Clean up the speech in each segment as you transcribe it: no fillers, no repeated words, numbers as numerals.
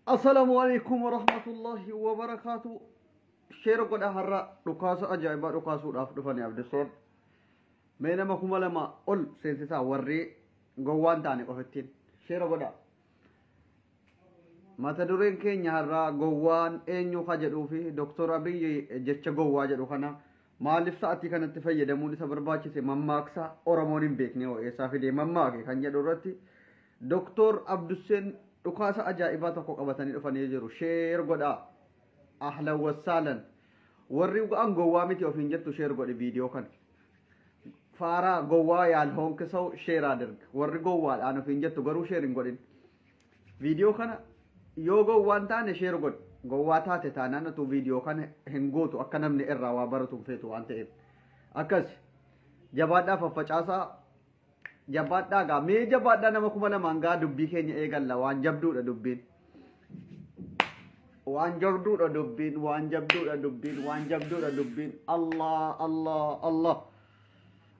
Assalaamu alaikum warahmatullahi wabarakaatu. Share godha, har'a dhukaasa ajaa'ibaa dhukaasuudhaaf dhufanii Abduseen. Mee nama 2000 ol seensisaa, warri gowwaan taane qofittiin. Share godha. Mata dureen keenya har'aa gowwaan eenyu ka jedhuu fi Dooktor Abiyyi jecha gowwaa jedhu kana maaliif sa'atii kanatti fayyadamuun isa barbaachise, mammaaksa Oromoon hin beekne hoo eessaa fidee mammaake kan jedhu irratti Dooktor Abdusseen dhukaasa ajaa'ibaa tokko qabatanii dhufanii jiru. Share godhaa. Ahlan wassaalan. Warri an gowwaa miti ofiin jettu share godhi viidiyoo kana. Faaraa gowwaa yaal honkisau share adirg. Warri gowwaadhaan ofiin jettu garuu share hin godhin. Viidiyoo kana yoo gowwaan taane share godhi. Gowwaa taate taanaan utuu viidiyoo kana hin gootu, akka namni irraa waa baratu hin feetu waan ta'eef. Akkas jabaadhaa, faffacaasaa, jabaadhaa gaa, mee jabaadhaa, nama 2000n gaa dubbii keenya eegalla. Waan jabduudha dubbiin. Waan jabduudha dubbiin, waan jabduudha dubbiin, waan jabduudha dubbiin. Allah Allah Allah.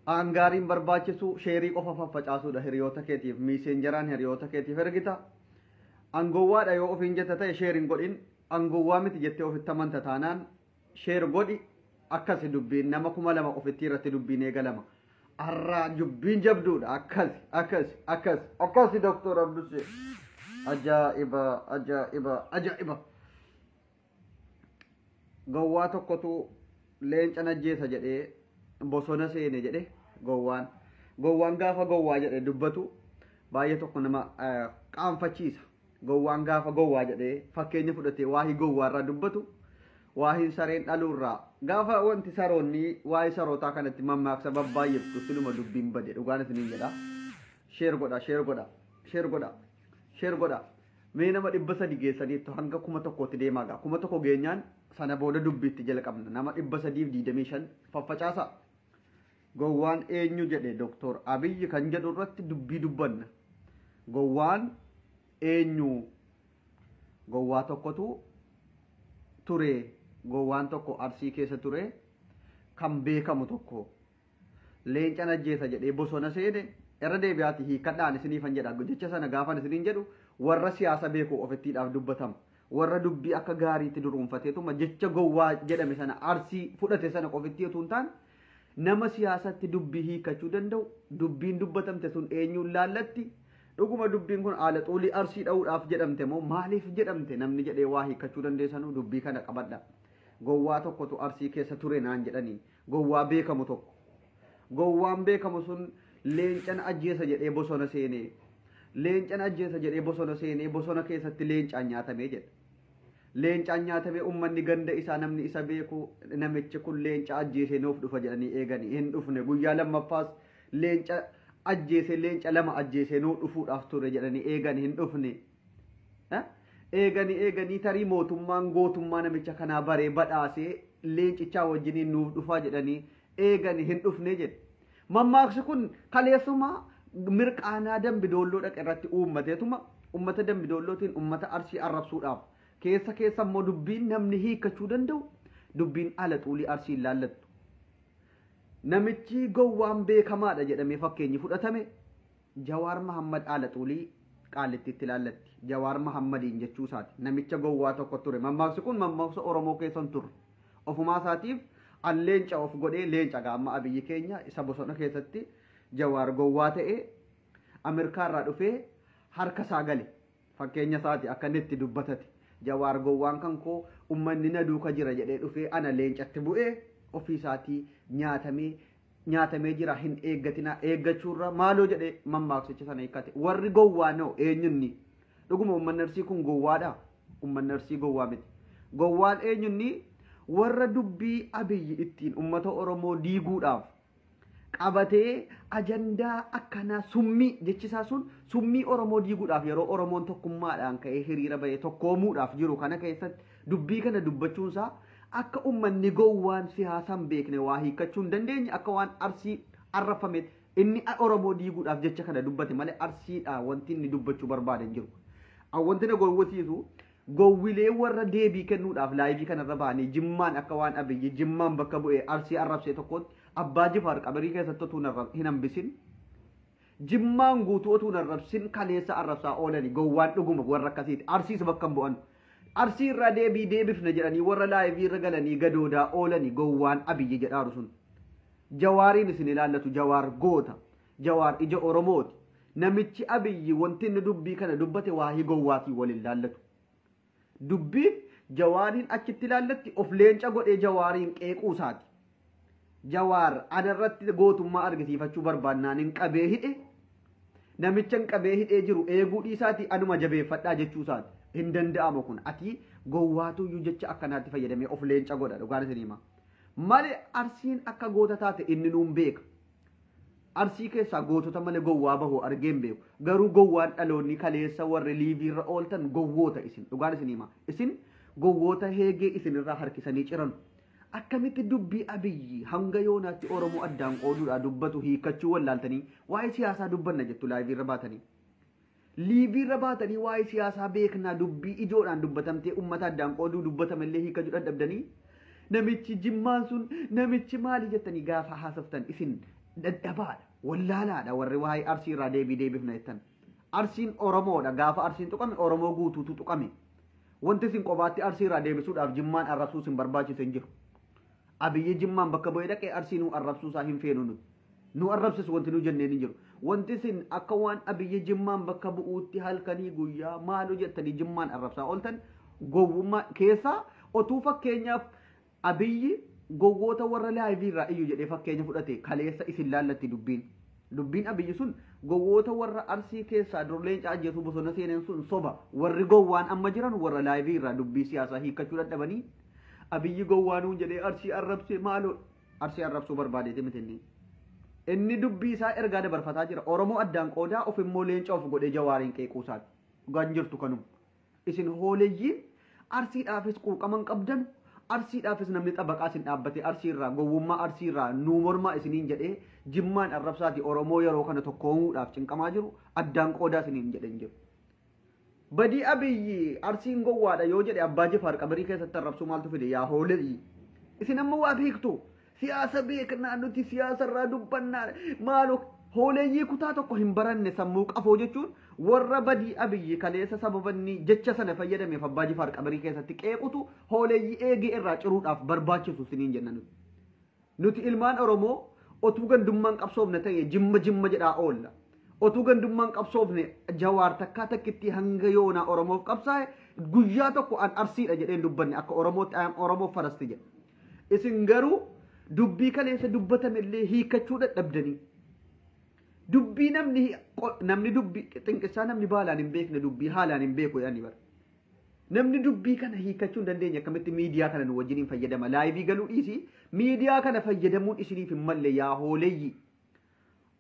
Aangaariin barbaachisu share qofa faffacaasuudha hiriyoota keetiif, Messengeraan hiriyoota keetiif ergita. Angowwaadha yoo ofiin jetta ta'e share hin godhin. Angowwaa miti jettee ofitti amanta taanaan share godhi. Akkasi dubbiin, nama 2000 ofitti irratti dubbiin eegalama. Har'aa dubbiin jabduudha. Akkasi akkas akkas akkasi Doktor Abdusee. Ajaa'iba, ajaa'iba, ajaa'iba. Gowwaa tokkotu leenca najjeesa jedhee bosona seene jedhe gowwaan. Gowwaan gaafa gowwaa jedhee dubbatu baay'ee tokko nama qaanfachiisa. Gowwaan gaafa gowwaa jedhee fakkeenya fudhatee waa'ee gowwaarraa dubbatu, waa'ee sareen dhaluurraa gaafa wanti saroonni waa'ee sarootaa kanatti mammaaksa babbaay'iftu, siluma dubbiin bade, dhugaan isiniin jedha. Share godha, share godha, share godha, share godha. Mee nama 300 geessaniittu, hanga 1000tti deemaa gaa. 1000 geenyaan sana booda dubbiitti jalqabna. Nama 325 faffacaasa. Gowwaan eenyu jedhe Doktor Abiyyi kan jedhu irratti dubbii dubbanna. Gowwaan eenyu? Gowwaa tokkotu ture. Gowwaan tokko Arsii keessa ture. Kan beekamu tokko. Leenca ajjeesa jedhee bosona seene. Irra deebi'aati hiikadhaan isiniifan jedha. Jecha sana gaafan isiniin jedhu warra siyaasa beeku ofittiidhaaf dubbatama. Warra dubbii akka gaariitti duruunfateetuma jecha gowwaa jedhame sana Arsii fudhate sana qofittii otoo hin taane, nama siyaasatti dubbii hiikachuu danda'u, dubbiin dubbatamte sun eenyuun laallatti, dhuguma dubbiin kun haala xuulii Arsii dha'uudhaaf jedhamte moo maaliif jedhamte namni jedhee waa hiikachuu dandeessanuu dubbii kana qabadha. Gowwaa tokkotu Arsii keessa ture naan jedhanii, gowwaa beekamu tokko. Gowwaan beekamu sun leencan ajjeesa jedhee bosona seenee, leencan ajjeesa jedhee bosona seenee, bosona keessatti leencaan nyaatamee jedha. Leencaan nyaatamee, uummanni ganda isaa, namni isa beeku, namichi kun leenca ajjeesee nuuf dhufa jedhanii eeganii hin dhufne. Guyyaa lammaffaas leenca ajjeesee, leenca lama ajjeesee nuuf dhufuudhaaf ture jedhanii eeganii hin dhufne. Eeganii eeganii, tarii mootummaan gootummaa namicha kanaa baree badhaasee leencichaa wajjiniin nuuf dhufaa jedhanii eeganii hin dhufne jedhe. Mammaaksi kun kaleessuma mirqaanaa Dambidoolloo dhaqe irratti uummateetuma uummata Dambidoollootiin uummata Arsii arrabsuudhaaf, keessa keessa immoo dubbiin namni hiikkachuu danda'u dubbiin ala xuulii Arsii laallattu. Namichi gowwaan beekamaadha jedhamee fakkeenyi fudhatame Jawaar Mahammad haala xuulii Qaallittiitti laallatti. Jawaar Mahammadiin jechuu isaati. Namicha gowwaa tokko ture. Mammaaksi kun mammaaksa Oromoo keessa hin turre. Ofumaa isaatiif an leenca of godhee, leenca gaamma Abiyyi keenya isa bosona keessatti Jawaar gowwaa ta'ee Ameerikaarraa dhufee harka isaa gale. Fakkeenya isaati akka inni itti dubbatate. Jawaar gowwaan kan koo uummanni na duuka jira jedhee dhufee ana leencatti bu'ee ofii isaatii nyaatamee nyaatamee jira, hin eeggatina, eeggachuurra maaloo jedhee mammaaksicha sana hiikkate. Warri gowwaa noo eenyunni? Dhuguma uummanni Arsii kun gowwaadha? Uummanni Arsii gowwaa miti. Gowwaan eenyunni? Warra dubbii Abiyyi ittiin uummata Oromoo diiguudhaaf qabatee ajandaa akkanaa summii, jechisaa sun summii, Oromoo diiguudhaaf yeroo Oromoon tokkummaadhaan ka'ee hiriira bahee tokkoomuudhaaf jiru kana keessatti dubbii kana dubbachuunsaa akka uummanni gowwaan siyaasaan beekne waa hiikkachuu hin dandeenye, akka waan Arsii arrafameet inni Oromoo diiguudhaaf jecha kana dubbate malee Arsiidha wanti inni dubbachuu barbaade hin jiru. Wanti na gowwisiisu gowwilee warra deebii kennuudhaaf live kanarra ba'anii Jimmaan akka waan Abiyyi Jimmaan bakka bu'ee Arsii arrabsee tokkotti, Abbaa Jifaar qabarii keessatti utuu hin hambisin. Jimmaan guutuu otuu hin arrabsin kaleessa arrabsaa oolani gowwaan dhuguma warra akkasiiti. Arsiis bakka hin bu'an. Arsii irraa deebii deebifna jedhanii warra live irra galanii gadoodaa oolani gowwaan Abiyyi jedhaaru sun. Jawaariin isin ilaallatu Jawaar goota. Jawaar ija Oromooti. Namichi Abiyyi wanti inni dubbii kana dubbate waa'ee gowwaatii wal ilaallatu. Dubbiin Jawaariin achitti ilaallatti of leenca godhee Jawaariin qeequu isaati. Jawaar anarratti gootummaa argisiifachuu barbaannaan hin qabee hidhe. Namicha hin qabee hidhee jiru eeguu dhiisaati anuma jabeeffadhaa jechuu isaati. Hin danda'amu kun ati gowwaatuyyuu jecha akkanaatti fayyadamee of leenca godha dhugaan isin hima. Malee Arsiin akka goota taate inni nuun beeka. Arsii keessaa gootota malee gowwaa bahu argee hin beeku. Garuu gowwaan dhaloonni kaleessa warri liiviirra ooltan gowwoota isin dhugaan isin hima. Isin gowwoota heegee isinirraa harkisanii ciran. Akkamitti dubbii Abiyyi hanga yoonaatti Oromoo addaan qooduudhaa dubbatu hiikkachuu wallaaltanii waa'ee siyaasaa dubbanna jettu live irra baatanii. Live irra baatanii waa'ee siyaasaa beeknaa dubbii ijoodhaan dubbatamtee uummata addaan qooduu dubbatamallee hiikkachuu dadhabdanii namichi Jimmaan sun namichi maali jettanii gaafa haasoftan isin dadhabaadha wallaalaadha warri waa'ee Arsii irraa deebii deebifna jettan. Arsiin Oromoodha gaafa Arsiin tuqame Oromoo guutuutu tuqame. Wanti isin qobaatti Arsii irraa deebisuudhaaf Jimmaan arrabsuu isin barbaachise hin jiru. Abiyyi Jimmaan bakka bu'ee dhaqee Arsii nu arrabsuu isaa hin feenu nuti. Nu arrabsisu wanti nu jenneen hin jiru. Wanti isin akka waan Abiyyi Jimmaan bakka bu'uutti halkanii guyyaa maaloo jettanii Jimmaan arrabsaa ooltan gowwummaa keessaa otuu fakkeenyaaf Abiyyi gowwoota warra live irraa iyyuu jedhee fakkeenya fudhate kaleessa isin laallatti dubbiin. Dubbiin Abiyyi sun gowwoota warra Arsii keessaa dur leenca ajjeesuu bosona seenan sun soba. Warri gowwaan amma jiran warra live irraa dubbii siyaasaa hiikkachuu dadhabanii Abiyyi gowwaanuun jedhee Arsii arrabsee maaloo Arsii arrabsuu barbaadeeti miti inni. Inni dubbii isaa ergaa dabarfataa jira. Oromoo addaan qoodaa of immoo leenca of godhee Jawaariin qeequu isaati. Dhugaan jirtu kanuma. Isin hooleeyyiin Arsiidhaafis quuqaman qabdan Arsiidhaafis namni xabaqaa isin dhaabbate Arsii irraa gowwummaa Arsii irraa nuu mormaa isiniin jedhee Jimmaan arrabsaati Oromoo yeroo kana tokkoomuudhaaf cinqamaa jiru addaan qoodaa isiniin jedhe hin jiru. Badii Abiyyi Arsiin gowwaadha yoo jedhe Abbaa Jifaar qabarii keessatti arrabsuu maaltu fide yaa hooleeyyi. Isin amma waa beektu. Siyaasa beeknaa nuti siyaasa irraa dubbannaa maaloo hooleeyyii kutaa tokko hin baranne sammuu qafoo jechuun warra badii Abiyyi kaleessa sababanni jecha sana fayyadameef Abbaa Jifaar qabarii keessatti qeequtu hooleeyyii eegee irraa ciruudhaaf barbaachisu isiniin jenna nuti. Nuti ilmaan Oromoo otuu gandummaan qabsoofne ta'e jimma jimma jedhaa oolla. Otuu gandummaan qabsoofne Jawaar takkaa takkitti hanga yoonaa Oromoof qabsaa'e guyyaa tokko an Arsiidha jedheen dubbanne akka Oromootti ayam Oromoof farasti jedhe. Isin garuu dubbii kaleessa dubbatamillee hiikkachuu dadhabdanii. Dubbii namni dubbii xinqissaa namni baalaan hin beekne dubbii haalaan hin beeku jedhanii bara. Namni dubbii kana hiikkachuu hin dandeenye akkamitti miidiyaa kana nu wajjiniin fayyadama. Live galuu dhiisii miidiyaa kana fayyadamuun isiniif hin malle yaa hooleyyii.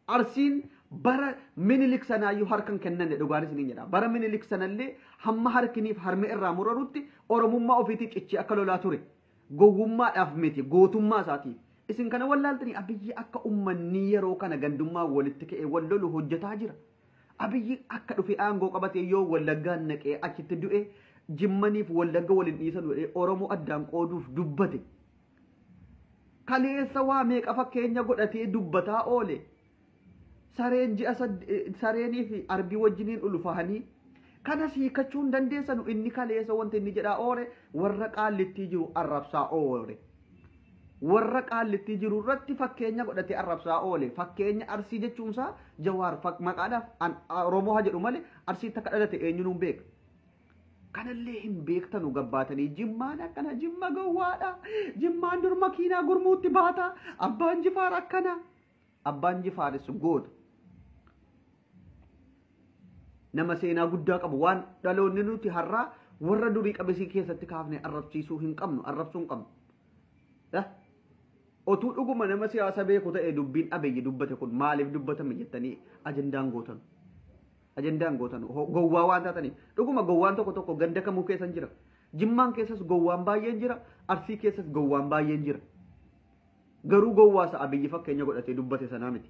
Arsiin bara Minilik sanaayyuu harkan kennanne dhugaan isiniin jedha. Bara Minilik sanallee hamma harkiniif harme irraa murarutti Oromummaa ofiitiif cichee akka lolaa ture. Gowwummaadhaaf miti gootummaa isaatiif. Isin kana wallaaltanii Abiyyi akka uummanni yeroo kana gandummaa walitti ka'ee wal lolu hojjetaa jira. Abiyyi akka dhufee aangoo qabatee yoo Wallaggaan naqee achitti du'e Jimmaniif Wallagga waliin dhiisan godhee Oromoo addaan qooduuf dubbate. Kaleessa waa meeqa fakkeenya godhatee dubbataa oole. Sareen ji'a sareenii fi arbii wajjiniin ulfaanii kanas hiikkachuu hin dandeessanu inni kaleessa wanti inni jedhaa oole warra qaallittii jiru arrabsaa oole. Warra qaallittii jiru irratti fakkeenya godhatee arrabsaa oole. Fakkeenya Arsii jechuunsaa Jawaar maqaadhaaf Oromoo haa jedhu malee Arsiitti akka dhalate eenyuun hin beeku. Kanallee hin beektanu gabbaatanii Jimmaan akkana Jimma gowwaadha. Jimmaan dur makiinaa gurmuutti baata. Abbaan Jifaar akkana. Abbaan Jifaaris goota. Nama seenaa guddaa qabu waan dhaloonni nuti har'aa warra durii qabisii keessatti kaafne arrabsiisuu hin qabnu arrabsuu hin qabnu. Otuu dhuguma nama siyaasa beeku ta'e dubbiin Abiyyi dubbate kun maaliif dubbatame jettanii ajandaan gootan. Ajandaan gootan gowwaa waan taataniif dhuguma gowwaan tokko tokko ganda kamuu keessa jira. Jimmaan keessas gowwaan baay'een jira. Arsii keessas gowwaan baay'een jira. Garuu gowwaa isa Abiyyi fakkeenya godhatee dubbate sanaa miti.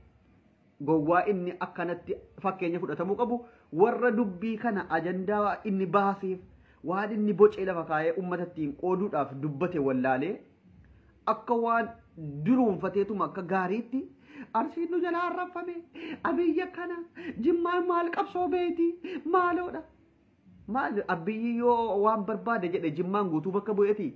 Gowwaa inni akkanatti fakkeenya fudhatamuu qabu warra dubbii kana ajandaa inni baaseef waan inni bocee lafa kaa'ee uummata ittiin qooduudhaaf dubbate wallaalee akka waan duruunfateetuma akka gaariitti Arsiin nu jalaa arrabfame. Abiyyi akkana. Jimmaan maal qabsoo beeti? Maaloodha. Maal Abiyyi yoo waan barbaade jedhe Jimmaan guutuu bakka bu'eeti?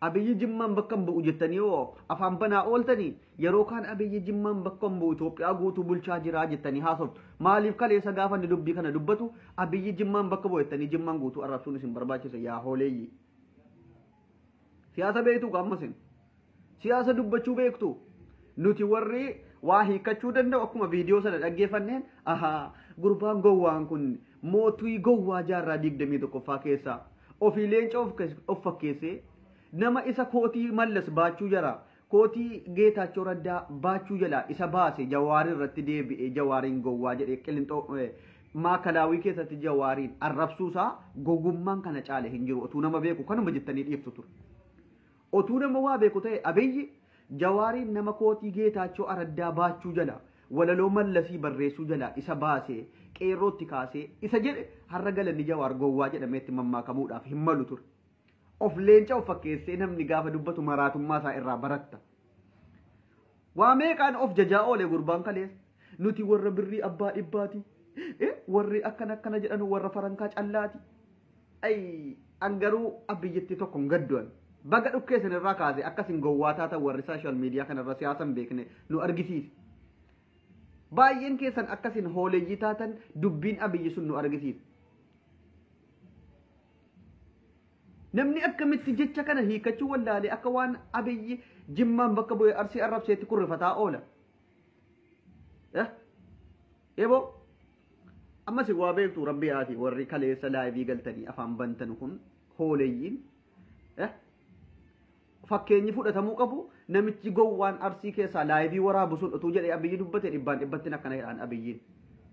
Abiyyi Jimmaan bakka hin bu'u jettanii yoo afaan banaa ooltanii, yeroo kaan Abiyyi Jimmaan bakka hin bu'u, Itoophiyaa guutuu bulchaa jira jettanii haasoftu. Maaliif kaleessa gaafa inni dubbii kana dubbatu Abiyyi Jimmaan bakka bu'u jettanii Jimmaan guutuu arrabsuun isin barbaachise, yaa hooleeyyii? Siyaasa beektuu gaammasin? Siyaasa dubbachuu beektu? Nuti warri waa hiikkachuu danda'u akkuma viidiyoo sana dhaggeeffanneen, ahaa, gurbaan gowwaan kun mootii gowwaa jaarraa 21ffaa keessaa ofii leenca of fakkeessee nama isa kootii Mallas baachuu jara, kootii Geetaachoo Raddaa baachuu jalaa isa baase Jawaar irratti deebi'ee Jawaariin gowwaa jedhee Qilinxoo Maakalaawii keessatti Jawaariin arrabsuusaa gowwummaan kana caale hin jiru. Otuu nama beeku kanuma jettanii dhiiftu ture. Otuu nama waa beeku ta'e, Abiyyi Jawaariin nama kootii Geetaachoo Araddaa baachuu jala, walaloo Mallasii barreessuu jala isa baasee qeerrootti kaasee isa jedhe har'a galanni Jawaar gowwaa jedhameetti mammaakamuudhaaf hin malu ture. Of leenca of fakkeessee namni gaafa dubbatu maraatummaa isaa irraa baratta. Waa meeqaan of jajaa oole gurbaan kaleessa. Nuti warra birrii abbaa dhibbaati. Warri akkana akkana jedhan warra farankaa callaati. Ay, an garuu Abiyyitti tokko hin gaddu'an. Baga dhukkeessan irraa kaase akkasin gowwaa taatan warri social media kanarra siyaasa hin beekne nu argisiise. Baay'een keessan akkasin hooleyyii taatan dubbiin Abiyyi sun nu argisiise. Namni akkamitti jecha kana hiikkachuu wallaalee akka waan Abiyyi Jimmaan bakka bu'ee Arsii arrabseetti kurrifataa oola? Eeboo, ammas waa beektu rabbi haati warri kaleessa live galtanii afaan bantan kun hooleyyiin. Fakkeenyi fudhatamuu qabu namichi gowwaan Arsii keessaa live waraabu sun utuu jedhee Abiyyi dubbate dhibbaan dhibbatti akkana jedhaan Abiyyiin.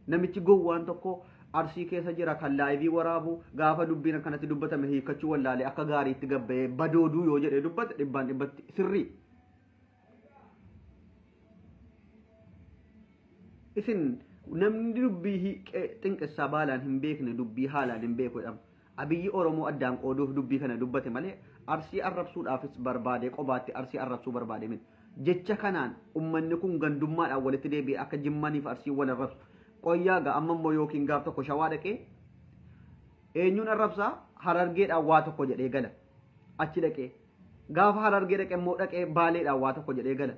Namichi gowwaan tokko Arsii keessa jira kan live waraabu, gaafa dubbiin akkanatti dubbatame hiikkachuu wallaalee akka gaariitti gabba'ee badooduu yoo jedhee dubbate dhibbaan dhibbatti sirrii. Isin namni dubbii xinqessaa baalaan hin beekne dubbii haalaan hin beeku jedhama. Abiyyi Oromoo addaan qooduuf dubbii kana dubbate malee Arsii arrabsuudhaafis barbaade qobaatti Arsii arrabsuu barbaade miti. Jecha kanaan uummanni kun gandummaadhaan walitti deebi'ee akka Jimmaniif Arsii wal arrabsu. Qoyyaa gaa amma immoo yookiin gaaf tokko Shawaa dhaqee eenyuun arrabsaa, Harargeedhaan waa tokko jedhee gala. Achi dhaqee gaafa Harargee dhaqee immoo dhaqee Baaleedhaan waa tokko jedhee gala.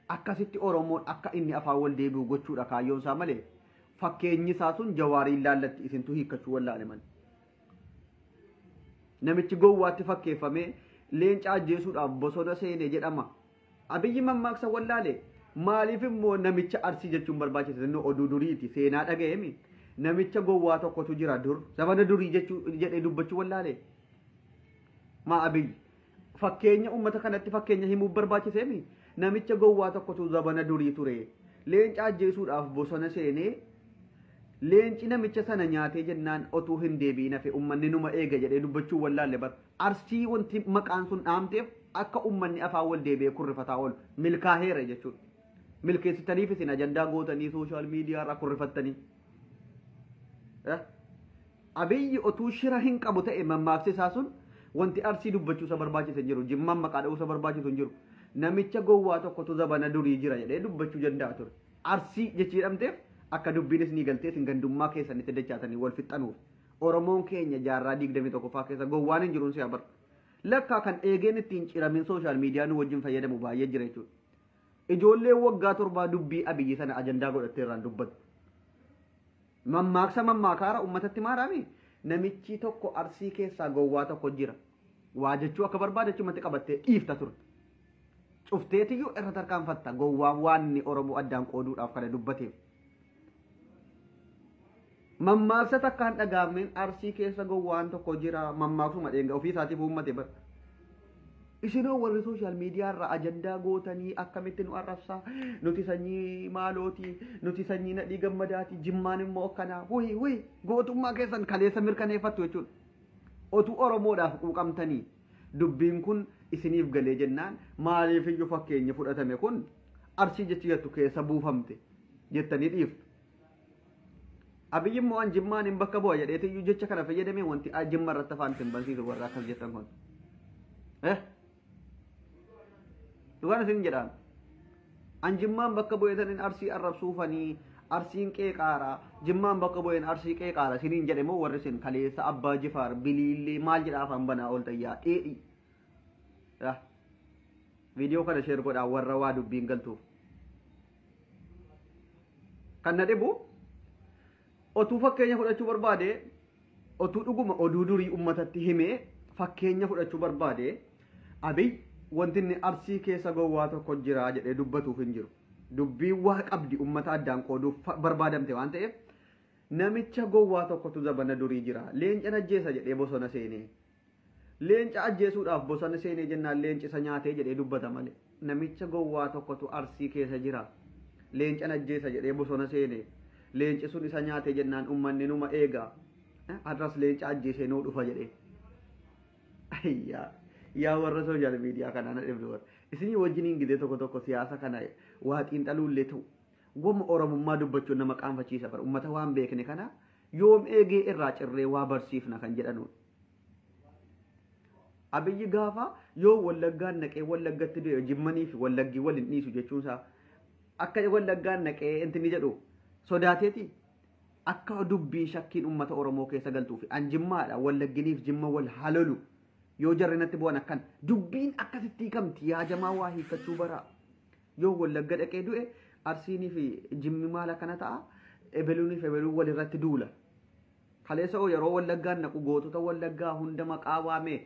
Akkasitti Oromoon akka inni afaan wal deebi'u gochuudha kaayyoon isaa malee fakkeenyi isaa sun Jawaariin laallatti isintu hiikkachuu wallaale malee. Namichi gowwaatti fakkeeffamee leenca ajjeesuudhaaf bosona seene jedhama. Abiyyi mammaaksa wallaale. Maaliif immoo namicha Arsii jechuun barbaachisa? Inni oduu duriiti, seenaa dhaga'eemi. Namicha gowwaa tokkotu jira dur zabana durii jechuu jedhee dubbachuu wallaale. Maa Abiyyi fakkeenya uummata kanatti fakkeenya himuuf barbaachiseemi? Namicha gowwaa tokkotu zabana durii ture. Leenca ajjeesuudhaaf bosona seenee leenci namicha sana nyaatee jennaan otuu hin deebi'in hafe, uummanni numa eega jedhee dubbachuu wallaalle bar. Arsii wanti maqaan sun dhaamteef akka uummanni afaan wal deebi'ee kurrifataa oolu milkaaheera jechuudha. Milkeessitaniif isin ajandaa gootanii social media irraa kurrifattanii. Abiyyi otuu shira hin qabu ta'e mammaaksi isaa sun wanti Arsii dubbachuu isa barbaachise hin jiru. Jimmaan maqaa dha'uu isa barbaachisu hin jiru. Namicha gowwaa tokkotu zabana durii jira jedhee dubbachuu danda'a ture. Arsii jechi jedhamteef akka dubbiinis ni galtee isin gandummaa keessanitti dachaatanii wal fixxanuuf. Oromoon keenya jaarraa 21ffaa keessa gowwaan hin jiruun si'a bar. Lakkaa kan eegeen ittiin ciramin social media nu wajjin fayyadamu baay'ee jira jechuudha. Ijoolleen waggaa 7 dubbii Abiyyi sana ajandaa godhattee irraan dubbatu. Mammaaksa mammaakaara uummatatti maaraami, namichi tokko Arsii keessaa gowwaa tokko jira. Waa jechuu akka barbaade achumatti qabattee dhiifta ture. Cufteetiyyuu irra tarkaanfatta gowwaan waan inni Oromoo addaan qooduudhaaf kana dubbateef. Mammaaksa takkaan dhagaameen Arsii keessa gowwaan tokko jira, mammaaksuma dheenga ofii isaatiif uummate bara. Isinoo warri social media irraa ajandaa gootanii akkamitti nu arrabsaa, nuti sanyii maalooti, nuti sanyii Nadhii Gammadaati, Jimmaan immoo akkanaa, wuyi wuyi, gootummaa keessan kaleessa mirkaneeffattu jechuudha. Otuu Oromoodhaaf quuqamtanii dubbiin kun isiniif galee jennaan maaliif iyyuu fakkeenyi fudhatame kun Arsii jechi jettu keessa buufamte jettanii dhiiftu. Abiyyi immoo an Jimmaan hin bakka bu'a jedheetiyyuu jecha kana fayyadamee wanti Jimma irratti afaan isin bansiisu warra akkas jettan kun. Dhugaan isin jedhaan. An Jimmaan bakka bu'eetaniin Arsii arrabsuufanii Arsiin qeeqaara, Jimmaan bakka bu'een Arsii qeeqaara isiniin jedhe moo warri isin kaleessa Abbaa Jifaar biliillee maal jedhaa afaan banaa ooltan yaa dheedhii. Viidiyoo kana sheer godhaa warra waa dubbiin galtuuf. Kan na dhibu otuu fakkeenya fudhachuu barbaade, otuu dhuguma oduu durii uummatatti himee fakkeenya fudhachuu barbaade, Abiy wanti inni Arsii keessa gowwaa tokko jira jedhee dubbatuuf hin jiru. Dubbiin waa qabdi uummata addaan qooduuf barbaadamte waan ta'eef namicha gowwaa tokkotu zabana durii jira. Leenca ajjeesa jedhee bosona seenee. Leenca ajjeesuudhaaf bosona seenee jennaan leenci isa nyaatee jedhee dubbata malee. Namicha gowwaa tokkotu Arsii keessa jira. Leenca ajjeesa jedhee bosona seenee. Leenci sun isa nyaatee jennaan uummanni numa eega. Har'as leenca ajjeesee nuu dhufa jedhee. Ayyaa yaa warra sooshaal miidiyaa kanaa na dhibdu warra. Isinii wajjiniin gidee tokko tokko siyaasa kana waa xiinxaluullee ta'u wama Oromummaa dubbachuun nama qaanfachiisa bara. Uummata waan beekne kana yoom eegee irraa cirree waa barsiifna kan jedhanuudha. Abiyyi gaafa yoo Wallaggaan naqee Wallaggatti du'e Jimmanii fi Wallaggii wal hin dhiisu jechuunsaa akka Wallaggaan naqee inti ni jedhu sodaateeti. Akka dubbiin shakkiin uummata Oromoo keessa galtuufi an Jimmaadha Wallagginiif Jimma wal halolu yoo jarri natti bu'an akkan dubbiin akkasitti hiikamti yaa jamaa waa hiikkachuu bara. Yoo Wallagga dhaqee du'e Arsiinii fi Jimmi maal akkana ta'a, ebeluunii fi ebeluun walirratti duula. Kaleessa oo yeroo Wallaggaan naqu gootota Wallaggaa hunda maqaa waamee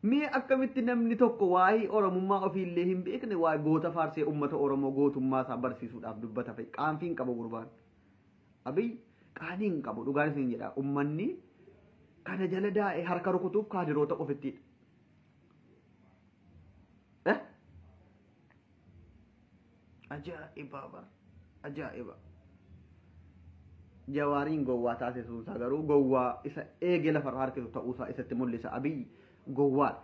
mee akkamitti namni tokko waa'ee Oromummaa ofiillee hin beekne waa'ee goota faarsee uummata Oromoo gootummaa isaa barsiisuudhaaf dubbata fa'i. Qaanfii hin qabu gurbaan. Abiy qaanii hin qabu dhugaan isin jedha. Uummanni kana jala daa'ee harka rukutuuf kaadiroota ofittidha. Ajaa'iba bara. Ajaa'iba. Jawaariin gowwaa taasisuunsaa garuu gowwaa isa eegee lafarra harkisu ta'uusaa isatti mul'isa. Abiy gowwaadha.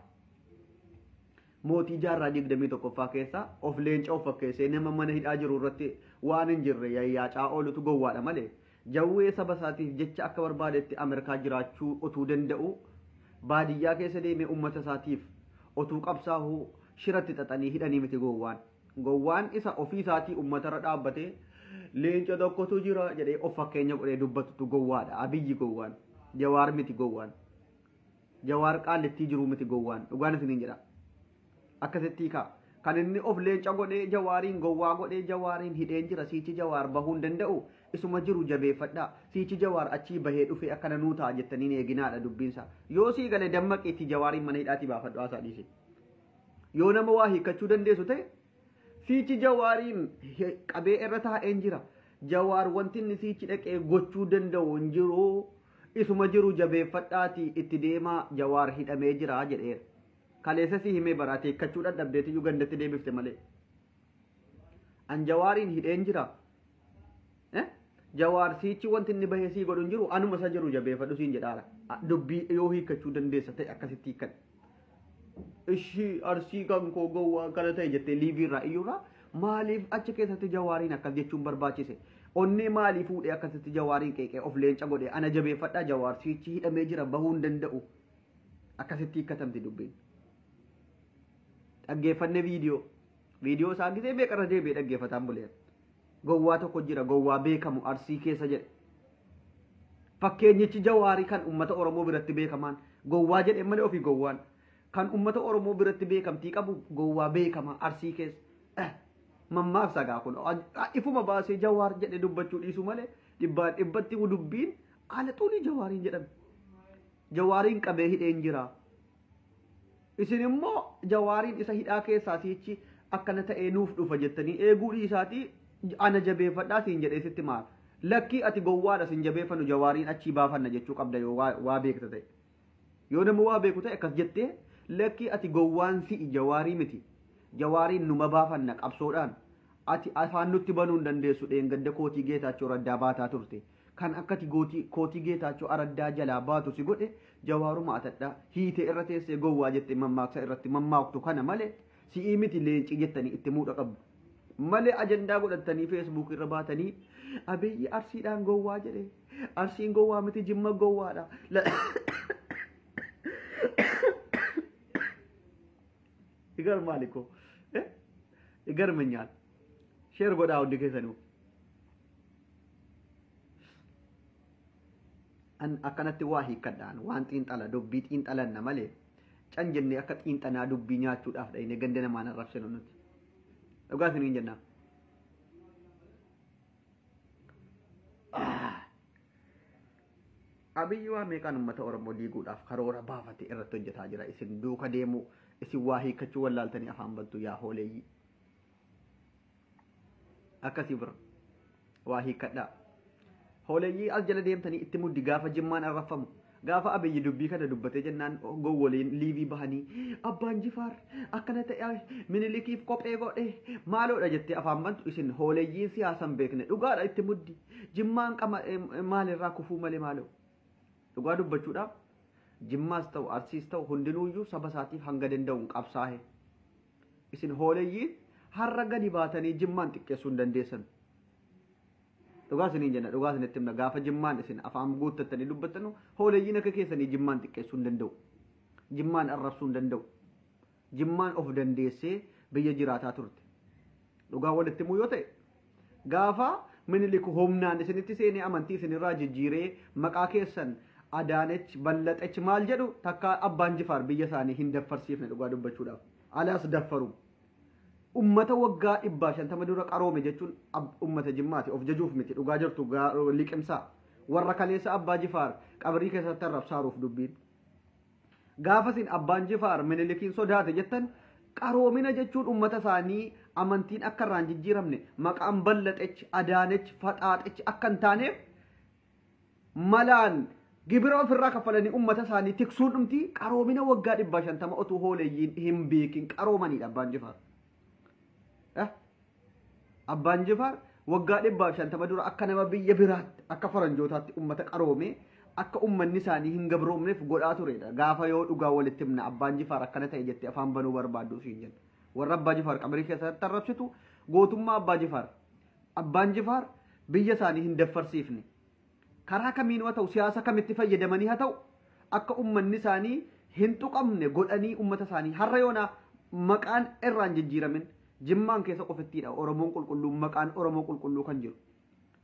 Mootii jaarraa 21ffaa keessa of leenca of fakkeessee nama mana hidhaa jiru irratti waan hin jirre yayyaacaa oolutu gowwaadha malee. Jawwee saba isaatiif jecha akka barbaadetti Ameerikaa jiraachuu otuu danda'u baadiyyaa keessa deemee uummata isaatiif otuu qabsaa'uu shiratti xaxanii hidhanii miti gowwaan. Gowwaan isa ofii isaatii uummatarra dhaabbatee leenca tokkotu jira jedhee of fakkeenya godhee dubbatutu gowwaadha. Abiyyi gowwaan. Jawaar miti gowwaan. Jawaar qaallittii jiruu miti gowwaan. Dhugaan isiniin jedha. Akkasitti hiikaa. Kan inni of leenca godhee Jawaariin gowwaa godhee Jawaariin hidheen jira siichi Jawaar bahuu hin danda'u isuma jiru jabeeffadhaa siichi Jawaar achii bahee dhufee akkana nuu ta'a jettaniin eeginaadha dubbiinsa. Yoo sii galee dammaqiitti Jawaariin mana hidhaatii baafadhu haasaa dhiise. Yoo nama waa hiikkachuu dandeessu ta'e siichi Jawaariin qabee irra taa'een jira. Jawaar wanti inni siichi dhaqee gochuu danda'u hin jiru isuma jiru jabeeffadhaatii itti deemaa Jawaar hidhamee jira jedheera. Kaleessa si himee baraate hiikkachuu dadhabdeetiyyuu gandatti deebifte malee. An Jawaariin hidheen jira. Jawaar siichi wanti inni bahee sii godhu hin jiru anuma isa jiru jabeeffadhu siin jedhaara. Dubbii yoo hiikkachuu dandeessa ta'e akkasitti hiikkadhu. Ishii Arsii kan koo gowwaa kana ta'e jettee liivii irraa iyyuurraa maaliif achi keessatti Jawaariin akkas jechuun barbaachise? Onnee maalii fuudhee akkasitti Jawaariin qeeqee of leenca godhee ana jabeeffadhaa Jawaar siichi hidhamee jira bahuu hin danda'u. Akkasitti hiikkatamti dubbiin. Dhaggeeffanne viidiyoo. Viidiyoo isaa gisee meeqarra deebi'ee dhaggeeffataan buleera. Gowwaa tokko jira gowwaa beekamu Arsii keessa jedhe. Fakkeenyichi Jawaarii kan uummata Oromoo biratti beekamaan gowwaa jedhee malee ofii gowwaan. Kan uummata Oromoo biratti beekamtii qabu gowwaa beekama Arsii keessa. Mammaaf sagaa kun ifuma baasee Jawaar jedhee dubbachuu dhiisu malee dhibbaan dhibbatti dubbiin haala xurii Jawaariin jedhame. Jawaariin qabee hidheen jira. Isin immoo Jawaariin isa hidhaa keessaa siichi akkana ta'ee nuuf dhufa jettanii eeguu dhiisaatii ana jabeeffadhaa siin jedhee sitti maal. Lakkii ati gowwaadha siin jabeeffannu Jawaariin achii baafanna jechuu qabda yoo waa beekta ta'e. Yoo nama waa beeku ta'e akkas jettee lakkii ati gowwaan si'i Jawaarii miti. Jawaariin numa baafanna qabsoodhaan. Ati afaan nutti banuu hin dandeessu dheengadda kootii Geetaachoo Raddaa baataa turte. Kan akkati kootii Geetaachoo Araddaa jalaa baatu si godhe Jawaaruma atadhaa hiitee irra teessee gowwaa jettee mammaaksa irratti mammaaktu kana malee si'ii miti leencii jettanii itti muudha qabdu. Malee ajandaa godhatanii feesbuuk irra baatanii Abiyyi Arsiidhaan gowwaa jedhe Arsiin gowwaa miti Jimma gowwaadha. Igar maalikoo? ይገርመኛል። Share godhaa hundi keessanuu. Akkanatti waa hiikkadhaan waan xiinxala dubbii xiinxalanna malee can jennee akka xiinxanaa dubbii nyaachuudhaaf dhayine ganda namaan arrabsinu nuti. Dhugaa isiniin jennaa. Abiyyi waa meeqaan uummata Oromoo diiguudhaaf karoora baafate irratti hojjetaa jira. Isin duuka deemuu isin waa hiikkachuu wallaaltanii afaan bantu yaa hooleeyyii. Akkasii bira waa hiikkadhaa. Hooleeyyii as jala deemtanii itti muddi gaafa jimmaan arraffamu. Gaafa Abiyyi dubbii kana dubbatee jennaan gowwoliin liivii bahanii abbaan Jifaar akkana ta'e Minilikiif kophee godhe maaloodha jettee afaan bantu isin hooleeyyiin siyaasan beekne dhugaadha itti muddi. Jimmaan qama maalirraa kufuu malee maaloo. Dhugaa dubbachuudhaaf Jimmaas ta'u Arsiis ta'u hundinuuyyuu saba isaatiif hanga danda'uun qabsaa'e. Isin hooleeyyiin har'a gadi baatanii jimmaan xiqqeessuu hin dandeessan. Dhugaa isiniin jenna dhugaa isinitti himna gaafa jimmaan isin afaan guuttattanii dubbattanu hooleeyyiin akka keessanii jimmaan xiqqeessuu hin danda'u. Jimmaan arrabsuu hin danda'u. Jimmaan of dandeessee biyya jiraataa turte. Dhugaa walitti himuu yoo ta'e gaafa Minilik humnaan isinitti seenee amantii isinirraa jijjiiree maqaa keessan Adaanech Ballaxech maal jedhu takka abbaan Jifaar biyya isaanii hin daffarsiifne dhugaa dubbachuudhaaf. Alaas daffaru. Ummata waggaa 150 dura qaroome jechuun ummata Jimmaati of jajuuf miti dhugaa jirtu liqimsaa. Warra kaleessa abbaa Jifaar qabrii keessatti arrabsaaruuf dubbiin. Gaafa isin abbaan Jifaar Minilikiin sodaate jettan qaroomina jechuun ummata isaanii amantiin akka irraan jijjiiramne maqaan Ballaxech Adaanech Faxaaxech akka hin taaneef malaan gibira ofirraa kaffalanii ummata isaanii tiksuun dhumti qaroomina waggaa 150 otuu hooleeyyiin hin beekin qaroomanidha abbaan Jifaar. Abbaan Jifaar waggaa 150 dura akka nama biyya biraatti akka faranjootaatti ummata qaroome akka ummanni isaanii hin gabroomneef godhaa turedha. Gaafa yoo dhugaa walitti himna abbaan Jifaar akkana ta'e jettee afaan banuu barbaaddu siin jenna. Warra abbaa Jifaar qabrii keessatti arrabsitu gootummaa abbaa Jifaar. Abbaan Jifaar biyya isaanii hin daffarsiifne. Karaa kamiin haa ta'u siyaasa kamitti fayyadamanii haa ta'u akka ummanni isaanii hin tuqamne godhanii ummata isaanii har'a yoona maqaan irraan jijjiiramin jimmaan keessa qofittiidha Oromoon qulqulluu maqaan Oromoo qulqulluu kan jiru.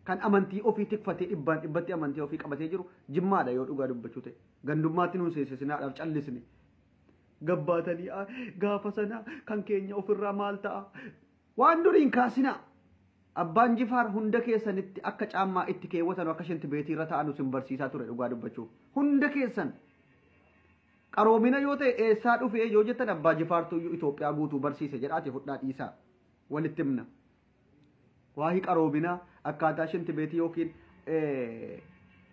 Kan amantii ofii tikfatee dhibbaan dhibbatti amantii ofii qabatee jiru jimmaadha yoo dhugaa dubbachuu ta'e. Gandummaatti nuun seensisinaadhaaf callisne. Gabbaatanii gaafa sana kan keenya ofirraa maal ta'a? Waan duriin kaasinaa. Abbaan Jifaar hunda keessanitti akka caammaa itti keewwatan akka shinti beetii irra ta'an isin barsiisaa ture dhugaa dubbachuu. Hunda keessan qaroomina yoo ta'e eessaa dhufee yoo jettan abbaa Jifaartu Itoophiyaa guutuu barsiise jedhaati fudhaa dhiisaa walitti himna. Waa'ee qaroomina akkaataa shinti beetii yookiin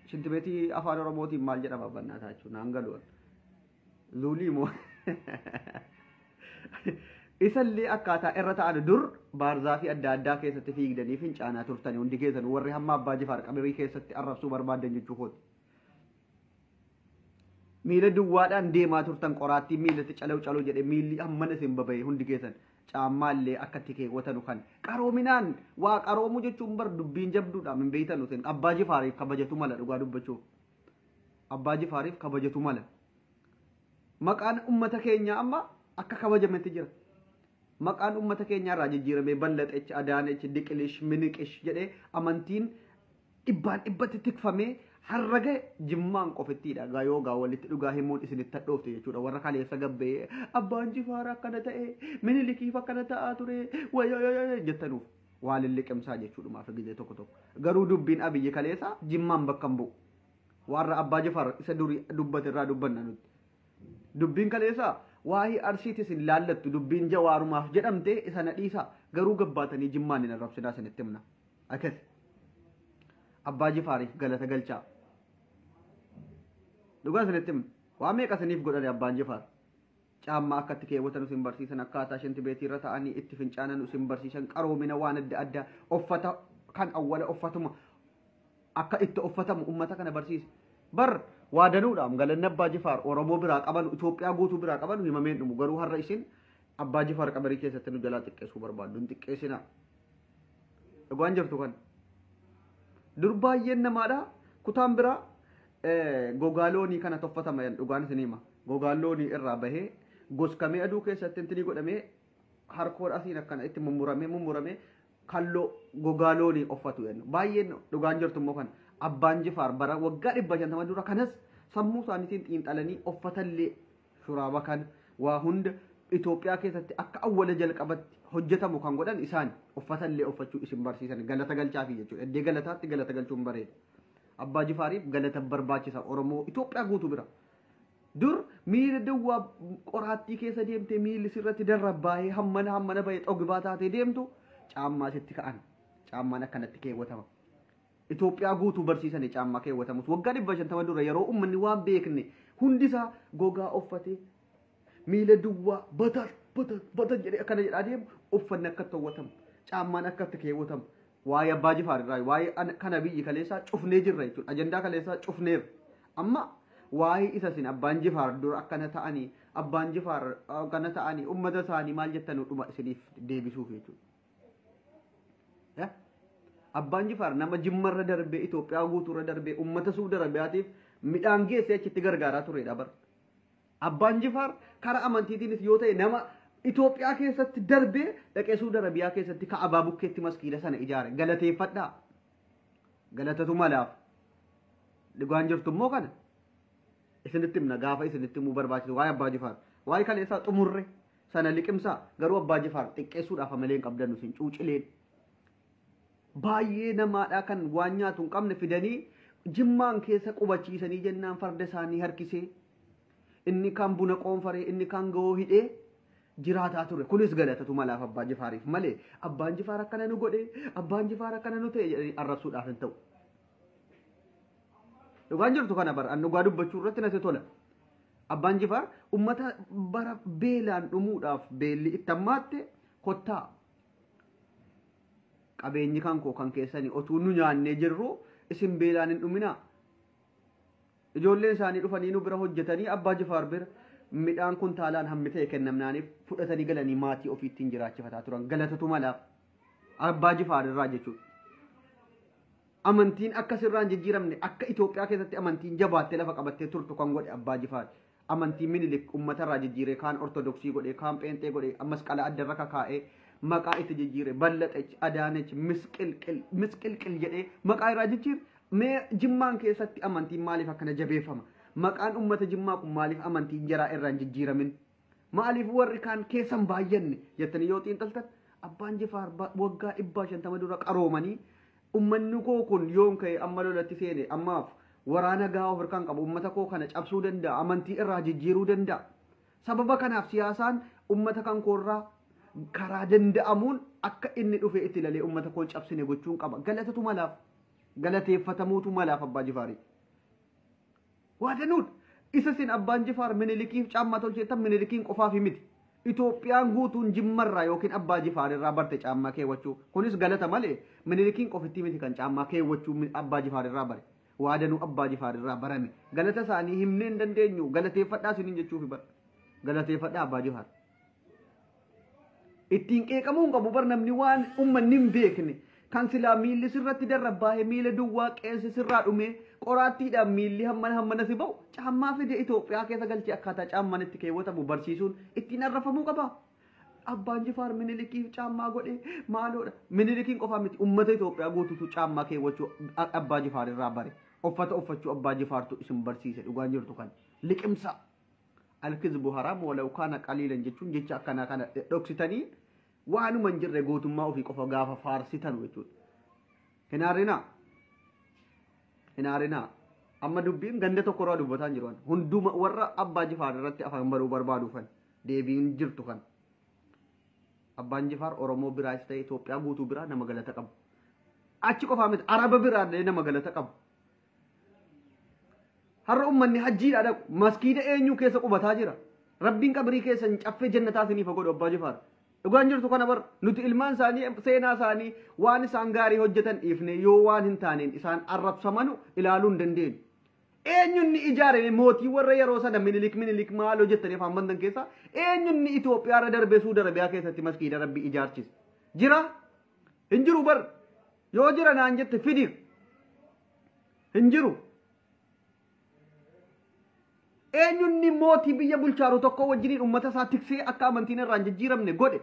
shinti beetii afaan Oromootiin maal jedhama bannaataa jechuun naan galu. Zuulii moo isallee akkaataa irra ta'an dur baarzaafii adda addaa keessatti fiigdanii fincaanaa turtanii hundi keessan warri hamma abbaa Jifaar qabrii keessatti arrabsuu barbaadan jechuu kooti. Miila duwwaadhaan deemaa turtan qoraattii miilatti calaw calaw jedhe miilli hammana isin baba'e hundi keessan caammaallee akka itti keewwatanu kan qaroominaan waa qaroomuu jechuun bar dubbiin jabduudha min beeytanu isin abbaa Jifaariif kabajatu mala dhugaa dubbachuuf. Abbaa Jifaariif kabajatu mala. Maqaan ummata keenyaa amma akka kabajametti jira. Maqaan ummata keenyaa irraa jijjiiramee Ballaxech, Adaanech, Diqilish, Miniqish jedhee amantiin dhibbaan dhibbatti tikfamee har'a gahe jimmaan qofittiidha. Yoo gaa walitti dhugaa himuun isinitti hadhoofte jechuudha. Warra kaleessa gabbee abbaan Jifaar akkana ta'e Minilikiif akkana ta'aa ture wayyaa jettanuuf waa lilliqimsaa jechuudhumaaf gizee tokko tokko. Garuu dubbiin Abiyyi kaleessa jimmaan bakka hin bu'u. Warra abbaa Jifaar isa durii dubbate irraa dubbanna nuti. Dubbiin kaleessa waa'ee Arsiitis hin laallattu dubbiin Jawaarumaaf jedhamte isa na dhiisa garuu gabbaatanii jimmaan hin arrabsinaa isinitti himna. Akkas abbaa Jifaariif galata galchaa. Dhugaa isinitti himna. Waa meeqa isiniif godhani abbaan Jifaar? Caammaa akka itti keewwatan isin barsiisan akkaataa shinti beetii irra ta'anii itti fincaanan isin barsiisan qaroomina waan adda addaa uffata kan awwala uffatuma akka itti uffatamu ummata kana barsiise. Bar waa danuudhaam galanni abbaa Jifaar Oromoo biraa qaban Itoophiyaa guutuu biraa qaban himameen dhumu garuu har'a isin abbaa Jifaar qabarii keessatti nu jalaa xiqqeessuu barbaaddu hin xiqqeessinaa. Dhugaan jirtu kan. Dur baay'een namaadha kutaan biraa gogaa loonii kana toffatama dhugaan isin hima. Gogaan loonii irraa bahee goskamee aduu keessatti intinii godhamee Harkoon asiin akkana itti mummuramee kalloo gogaa loonii uffatu jennu. Baay'een dhugaan jirtu immoo kana Abbaan Jifaar bara waggaa 550 dura kanas sammuu isaaniitiin xiinxalanii uffatallee shuraaba kana waa hunda Itoophiyaa keessatti akka awwala jalqabatti hojjetamu kan godhan isaan uffatallee uffachuu isin barsiisan galata galchaafi jechuudha. Iddee galataatti galata galchuun bareeda. Abbaa Jifaariif galata barbaachisa Oromoo Itoophiyaa guutuu bira. Dur miila duwwaa qoraattii keessa deemtee miilli sirratti darrabbaa'ee hammana bahee xogibaa taatee deemtu caammaa sitti ka'an. Caammaan akkanatti keewwatama. Itoophiyaa guutuu barsiisanii caammaa keewwatamus waggaa 550 dura yeroo uummanni waan beekne hundisaa gogaa uffatee miila duwwaa batar batar batar jedhee akkana jedhaa deemu uffanni akkatti hawwatamu caammaan akkatti keewwatamu waa'ee Abbaa Jifaar irraa waa'ee kana biyyi kaleessaa cufnee jirra jechuudha. Ajandaa kaleessaa cufneerra. Amma waa'ee isa isin Abbaan Jifaar dura akkana ta'anii Abbaan Jifaar akkana ta'anii uummata isaanii maal jettan dhuma isiniif deebisuuf jechuudha. Abbaan Jifaar nama Jimmarra darbee Itoophiyaa guutuurra darbee uummata Suudi Arabiyaatiif midhaan geessee achitti gargaaraa turedha bara. Abbaan Jifaar karaa amantiitiinis yoo ta'e nama Itoophiyaa keessatti darbee dhaqee Suudi Arabiyaa keessatti Ka'abaa bukkeetti maskiida sana ijaare galateeffadhaa. Galatatu malaaf. Dhugaan jirtu immoo kana. Isinitti himna gaafa isinitti himuu barbaachisu waa'ee Abbaa Jifaar. Waa'ee kaleessaa xumurre sana liqimsaa garuu Abbaa Jifaar xiqqeessuudhaaf amalee hin qabdannu isin cuucileen. Baay'ee namaadhaa kan waan nyaatu hin qabne fidanii Jimmaan keessa qubachiisanii jennaan farda isaanii harkisee inni kaan buna qoonfaree inni kaan ga'oo hidhee jiraataa ture. Kunis galatatu malaaf Abbaa Jifaariif malee Abbaan Jifaar akkana nu godhe Abbaan Jifaar akkana nu ta'e jedhanii arrabsuudhaaf hin ta'u. Dhugaan jirtu kana bara dhugaa dubbachuu irratti natti tola. Abbaan Jifaar uummata bara beelaan dhumuudhaaf beelli itti hammaatte kottaa qabeenyi kan koo kan keessanii otuu nu nyaannee jirru isin beelaan hin dhuminaa. Ijoolleen isaanii dhufanii nu bira hojjetanii Abbaa Jifaar bira midhaan kuntaalaan hammi ta'e kennamnaaniif fudhatanii galanii maatii ofiittiin jiraachifataa turan galatatu malaaf Abbaa Jifaar irraa jechuudha. Amantiin akka sirraan jijjiiramne akka Itoophiyaa keessatti amantiin jabaattee lafa qabattee turtu kan godhe Abbaa Jifaar. Amantii Minilik uummatarraa jijjiire kaan Ortodoksii godhe kaan Pheenxee godhe masqala addarra kakaa'ee maqaa itti jijjiire Ballaxech Adaanech Misqilqil jedhee maqaa irraa jijjiire. Mee Jimmaan keessatti amantiin maaliif akkana jabeeffama? Maqaan uummata Jimmaa kun maaliif amantiin jaraa irraa hin jijjiiramin? Maaliif warri kaan keessan baay'anne jettanii yoo xiinxaltan Abbaan Jifaar waggaa 550 dura qaroomanii uummanni koo kun yoon ka'e amma lolatti seene ammaaf waraana gahaa of harkaan qabu uummata koo kana cabsuu danda'a amantii irraa jijjiiruu danda'a. Sababa kanaaf siyaasaan uummata kan koorraa karaa danda'amuun akka inni dhufe itti lalee uummata koo cabsine gochuun qaba. Galatatu malaaf galateeffatamuutu malaaf Abbaa Jifaarii. Waa danuudha. Isa isin Abbaan Jifaar Minilikiif caammaa tolcheettan Minilikiin qofaaf miti. Itoophiyaan guutuun Jimmarraa yookiin Abbaa Jifaar irraa barte caammaa keewwachuu. Kunis galata malee Minilikiin qofitti miti kan caammaa keewwachuu Abbaa Jifaar irraa bare. Waa danuu Abbaa Jifaar irraa barame. Galata isaanii himnee hin dandeenyu galateeffadhaa isiniin jechuufi bara. Galateeffadhaa Abbaa Jifaar. Ittiin qeeqamuu hin qabu bar namni waan uummanni hin beekne kan silaa miilli sirratti darrabbaa'ee miila duwwaa qeensi sirraa dhumee qoraattiidhaan miilli hammana si ba'u caammaa fide Itoophiyaa keessa galchee akkaataa caammaan itti keewwatamu barsiisuun ittiin arrafamuu qaba. Abbaan Jifaar Minilikiif caammaa godhe maaloodha. Minilikiin qofaa miti uummata Itoophiyaa guutuutu caammaa keewwachuu Abbaa Jifaar irraa bare. Uffata uffachuu Abbaa Jifaartu isin barsiise dhugaan jirtu kan liqimsa. Alkizbu haraam walaw kaana qaliilan jechuun jecha akkanaa kana dhoksitanii waanuma hin jirre gootummaa ofii qofa gaafa faarsitanu jechuudha. Hin aarinaa. Hin aarinaa. Amma dubbiin ganda tokkorraa dubbataa hin jiru. Hunduma warra Abbaa Jifaar irratti afaan baruu barbaaduufan deebiin jirtu kan. Abbaan Jifaar Oromoo biraas ta'e Itoophiyaa guutuu biraa nama galata qabu. Achi qofaa miti Araba biraa illee nama galata qabu. Har'a uummanni hajjiidhaa dhaqu maskiida eenyu keessa qubataa jira. Rabbiin qabrii keessa hin caffee jannataa isiniif godhu Abbaa Jifaar. Dhugaan jirtu kana bar nuti ilmaan isaanii seenaa isaanii waan isaan gaarii hojjetan dhiifne yoo waan hin taaneen isaan arrabsamanu ilaaluu hin dandeenyu. Eenyunni ijaarame mootii warra yeroo sana Minilik maal hojjetanii afaan bantan keessaa eenyunni Itoophiyaa irra darbee Suudi Arabiyaa keessatti maskiida Rabbii ijaarchise. Jira? Hin jiru bar. Yoo jira naan jette fidi. Hin jiru. Eenyunni mootii biyya bulchaaru tokko wajjiniin uummata isaa tiksee akka amantiin irraa hin jijjiiramne godhe.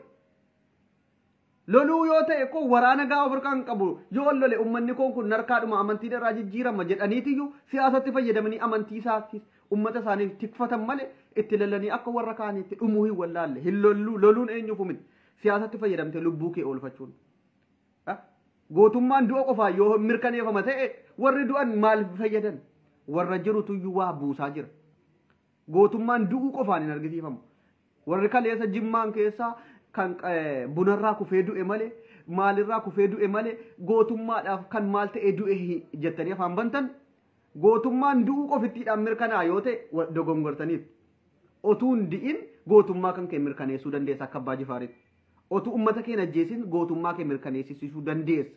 Loluu yoo ta'e koo waraana gaa of harkaan qabu yoo lole uummanni koo kun narkaadhuma amantii irraa jijjiirama jedhaniitiyyuu siyaasatti fayyadamanii amantii isaatti uummata isaaniif tikfatan malee itti lolanii akka warra kaaniitti dhumuu hin wallaalle hin lolluu loluun eenyuuf miti siyaasatti fayyadamtee lubbuu kee oolfachuun. Gootummaan du'a qofaa yoo mirkaneeffama ta'e warri du'an maal fayyadan warra jirutuyyuu waa buusaa jira. Gootummaan du'uu qofaan hin argisiifamu. Warri kaleessa jimmaan keessaa kan bunarraa kufee du'e malee maalirraa kufee du'e malee gootummaadhaaf kan maal ta'e du'e jettanii afaan bantan gootummaan du'uu qofittiidhaan mirkanaa yoo ta'e dogongortaniif. Otuu hin di'in gootummaa kan kee mirkaneessuu dandeessa akka Abbaa Jifaaritti. Otuu uummata kee ajjeesin gootummaa kee mirkaneessisuu dandeessa.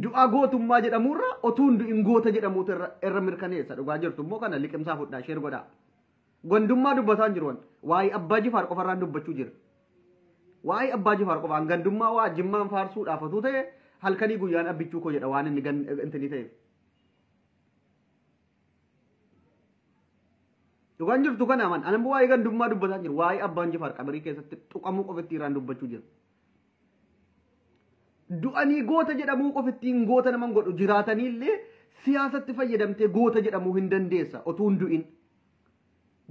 Du'a gootummaa jedhamurra otuu hin du'in goota jedhamuutu irra mirkaneessa. Dhugaa jirtu immoo kana liqimsaa fudhaa sheer godhaa. Gandummaa dubbataan jiru waa'ee Abbaa Jifaar qofarraan dubbachuu jira. Waa'ee Abbaa Jifaar qofaan gandummaa waa jimmaan faarsuudhaaf otuu ta'e halkanii guyyaan abbichuu koo jedha waan inni intinii ta'eef. Dhugaan jirtu kana aman ani waa'ee gandummaa dubbataan jiru waa'ee Abbaan Jifaar qabarii keessatti tuqamuu qofitti irraan dubbachuu jira. Du'anii goota jedhamuu qofittiin goota naman godhu jiraataniillee siyaasatti fayyadamtee goota jedhamuu hin dandeessa otuu hin du'in.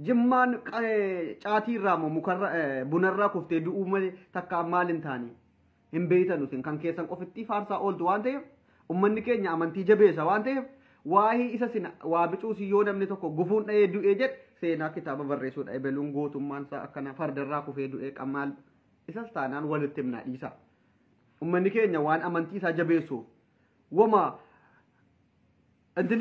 Jimmaan caatiirraa moo mukarra bunarraa kuftee du'uu malee takka maal hin taane hin beeytan isin kan keessan qofitti faarsaa ooltu waan ta'eef uummanni keenya amantii jabeessa waan ta'eef waa'ee isa sin waa bicuusi yoo namni tokko gufuun dha'ee du'ee jedhe seenaa kitaaba barreessuudha ebeluun gootummaan isaa akkana fardarraa kufee du'ee qamaal isas taanaan walitti himnaa dhiisa. Uummanni keenya waan amantii isaa jabeessuuf wama